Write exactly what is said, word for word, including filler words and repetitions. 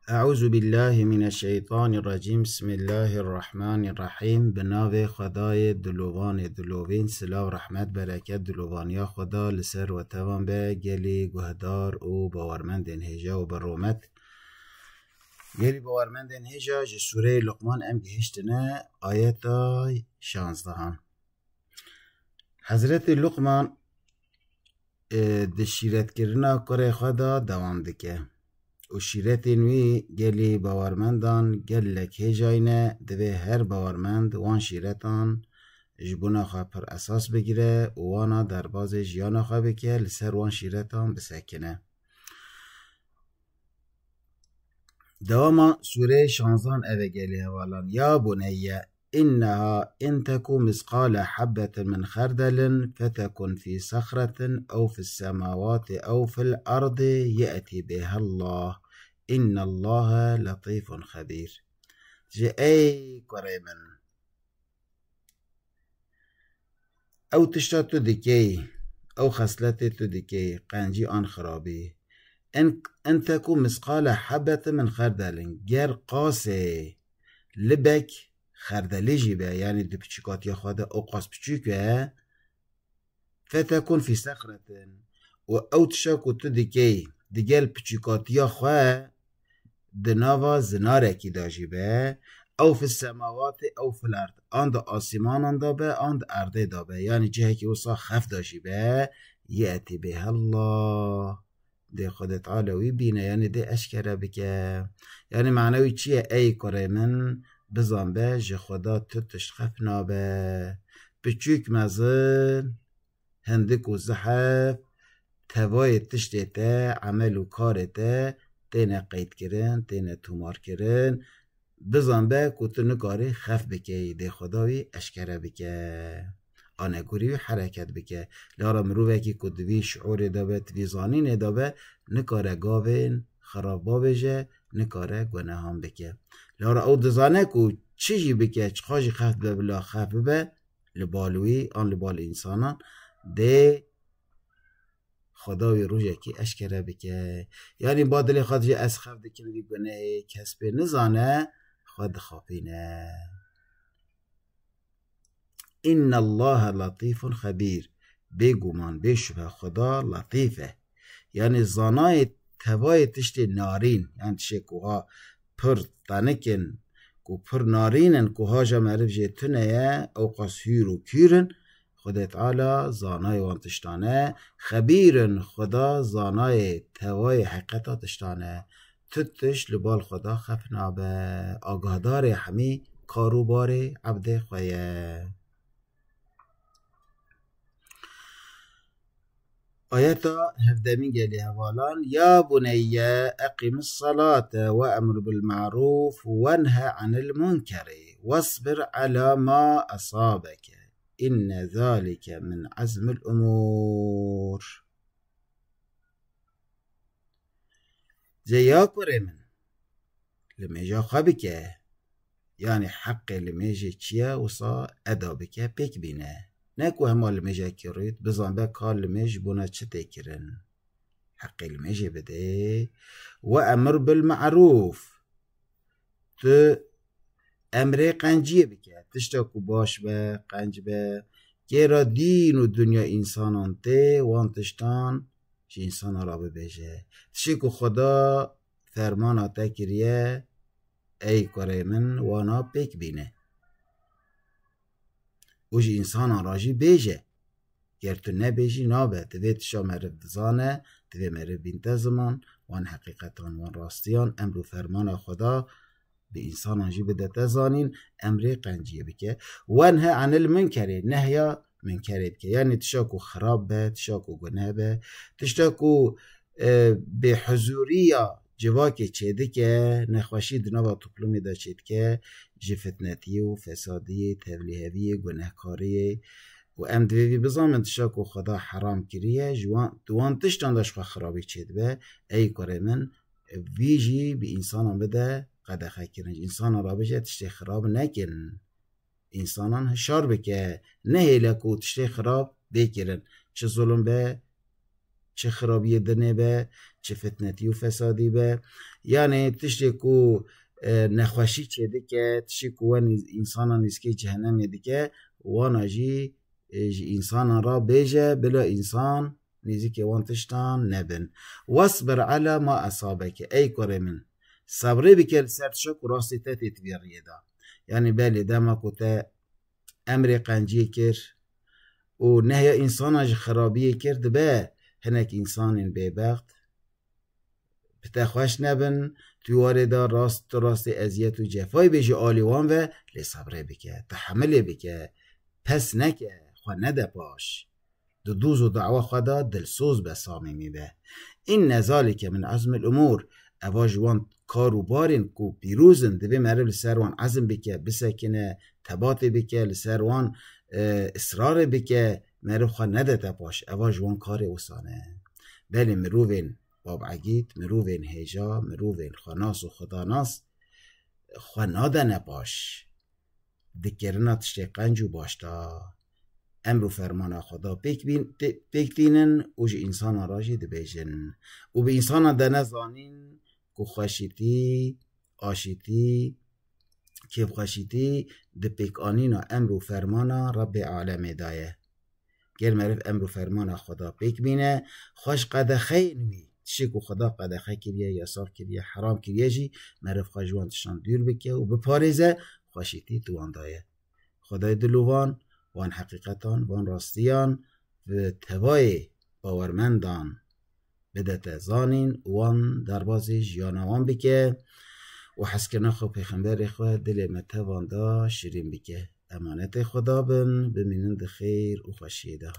Eûzubillahimineşşeytanirrecîm. Bismillahirrahmanirrahîm. Bi navê Xwedayê dilovanê dilovîn, silav, rehmet, bereket, dilovaniya Xweda li ser we tevan be, gelî guhdar û bawermendên hêja û bi rûmet. Gelî bawermendên hêja, ji sûreyê Luqman em gihiştine ayeta şanzdehan. Hezretî Luqman, e, di şîretkirina kurê xwe de dewam dike û şîretên wî gelî bawermendan gelek hêjayî ne, divê her bawermend wan şîretan ji bona xwe pir esas bigire û wana derbazê jiyana xwe bike, li ser wan şîretan bisekine. Dewama sûreyê şanzan ev e gelî hevalan. Ya buneyye, inneha in teku misqale habbetin min xerdelin fetekun fî sexretin ew fis semawati ew fil ardi ye'ti bihallah. İnnallaha latifun xebîr. Ji ey kurê min. Ew tişta tu dikey, ew xesletê tu dikey, qencî an xirabî. En, en teku misqale habete min xerdelin. Ger qasê libek xerdelî jî be, yanî di piçîkatiya xwe de ew qas piçûk e, fetekun fî sexretin. Û ew tişta ku tu dikey, digel piçîkatiya xwe di nava zinarekî de jî be, ew fi semawatê ew fil erd, an di asîmanan de be, an di erdê de be, yanî cihekî wisa xeft de jî be, yetî bê hella. Dê Xwedê Teala wî bîne, yanî dê eşkere bike. Yanî mane wî çi ye? Ey kurê min, bizan be, ji Xweda tu tişt xef nabe. Piçûk mezin, hindik û zehf, tevayê tiştê te, emel û karê te têne qeydkirin, têne tomarkirin. Bizan be ku tu nikarî xef bikeyî, dê Xweda wî eşkere bike. Anegurî wî hereket bike. Lara mirovekî ku di vî şiûrê de be, di vî zanînê de be, nikare gavên xirab bavêje, nikare gunehan bike. Lara ew dizane ku çi jî bike, çiqa jî xeft be bila xef bibe, li bal wî an li bal însanan, dê Xweda wî rojekî eşkere bike. Yanî ba dilê xwe dijî ez xef dikim vî gunehê, kes pê nizane, xwe dixapîne. Înnallaha latîfun xebîr. Bêguman, bêşuve Xweda latîf e. Yanî zanayê tevayê tiştê narîn, yanî tiştê ku ha pir tenik in, ku pir narîn in, ku haja meriv jê tune ye, ew qas hûr û kûr in, Xwedê Teala zanayê wan tiştan e, xebîr in, Xweda zanayê tevayê heqeta tiştan e. Tu tişt li bal Xweda xef nabe, agahdarê hemî kar û barê ebdê xwe ye. Ayeta hevdemîn gelî hevalan, ya buneyye eqimis salate ve emr bil ma'ruf ve nehy anil munkeri vesbir ala ma asabeke. Inne zalike min azmil umur. Cê ya kurê min, limêja xwe bike. Yanî heqê limêjê çi ye, wisa eda bike, pêk bîne. Ne ku hema limêjekî rûyt, bizan be ka limêj ji bona çi tê kirin. Heqê limêjê bidê. Ve emir bil me'rûf. Tu emrê qenciyê bike. Tişta ku baş be, qenc be. Kêra dîn û dinya însanan tê, wan tiştan ji însanan re bibêje. Tiştê ku Xweda fermana te kiriye, ey kurê min, wana pêk bîne. Û ji însanan re jî bêje. Ger tu nebêjî, nabe. Divê tişa meriv dizane, divê meriv bînte ziman, wan heqîqetan, wan rastiyan, emr û fermana Xweda bi însanan jî bidete zanîn, emrê qenciyê bike. Wenhe anil munkerê, nehya munkerê bike. Yanî tişa ku xirab be, tişa ku guneh be, tişta ku, e, bêhuzûriya civakê çêdike, nexweşî di nava toplumê de çêdike, ji fitnetiyê û fesadiyê, tevlîheviyê, gunehkariyê. Û em divê vî bizanin, tişta ku Xweda heram kiriye, ji wan, di wan tiştan de ji xwe xirabî çêdibe. Ey kurê min, vî jî bi însanan bide qedexe kirin. Ji însanan re bêje tiştê xirab nekin. Însanan hişar bike. Nehêle ku tiştê xirab bê kirin. Çi zulm be, çi xirabiyê dinê be, çi fitnetî û fesadî be. Yanî tiştê ku e, nexweşî çêdike, tiştê ku we nîz-, însana nîzkê cehennemê dike, wana jî e, ji însanan re bêje, bila însan nêzîkê wan tiştan nebin. Wasbir ala ma esabeke. Ey kurê min, sebrê bike li ser tişa ku rastî te tê di vê riyê de. Yanî belê dema ku te emrê qenciyê kir û nehya însana ji xirabiyê kir, dibe hinek însanên bêbext bi te xweş nebin, tu warê de rast, tu rastê eziyet û cefayê bêjî alî wan ve, lê sebrê bike, tehemilê bike, pes neke, xwe nede paş. Di dûz û dawa xwe de dilsoz be, samîmî be. Inne zalike min azmil umûr. Eva ji wan kar û barên ku pîroz in, divê meriv li ser wan ezm bike, bisekine, tebatê bike, li ser wan, e, israrê bike, meriv xwe nedete paş. Eva ji wan karê wisa ne. Belê mirovên babegît, mirovên hêja, mirovên xwenas û xudanas xwe nadene paş. Dikirina tiştê qenc û başta. Emr û fermana Xweda pêk bîn-, tê-, pêk tînin û ji însanan re jî dibêjin. Û bi însanan de nezanîn ku xweşîtî, aşîtî, kêfxweşîtî di pêkanîna emr û fermana Rebbê alemê de ye. Ger meriv emr û fermana Xweda pêk bîne, xwe ji qedexeyên wî, tiştê ku Xweda qedexe kiriye, yasax kiriye, heram kiriye jî, meriv xwe ji wan tiştan dûr bike û biparêze, xweşîtî di wan de ye. Xwedayê dilovan, van heqîqetan, van rastiyan bi tevayê bawermendan bidete zanîn û wan derbazê jiyana wan bike û hezkirina xwe, pêxemberê xwe dilê me tevan de şirîn bike. Emanetê Xweda bin, bimînin di xêr û xweşiyê de.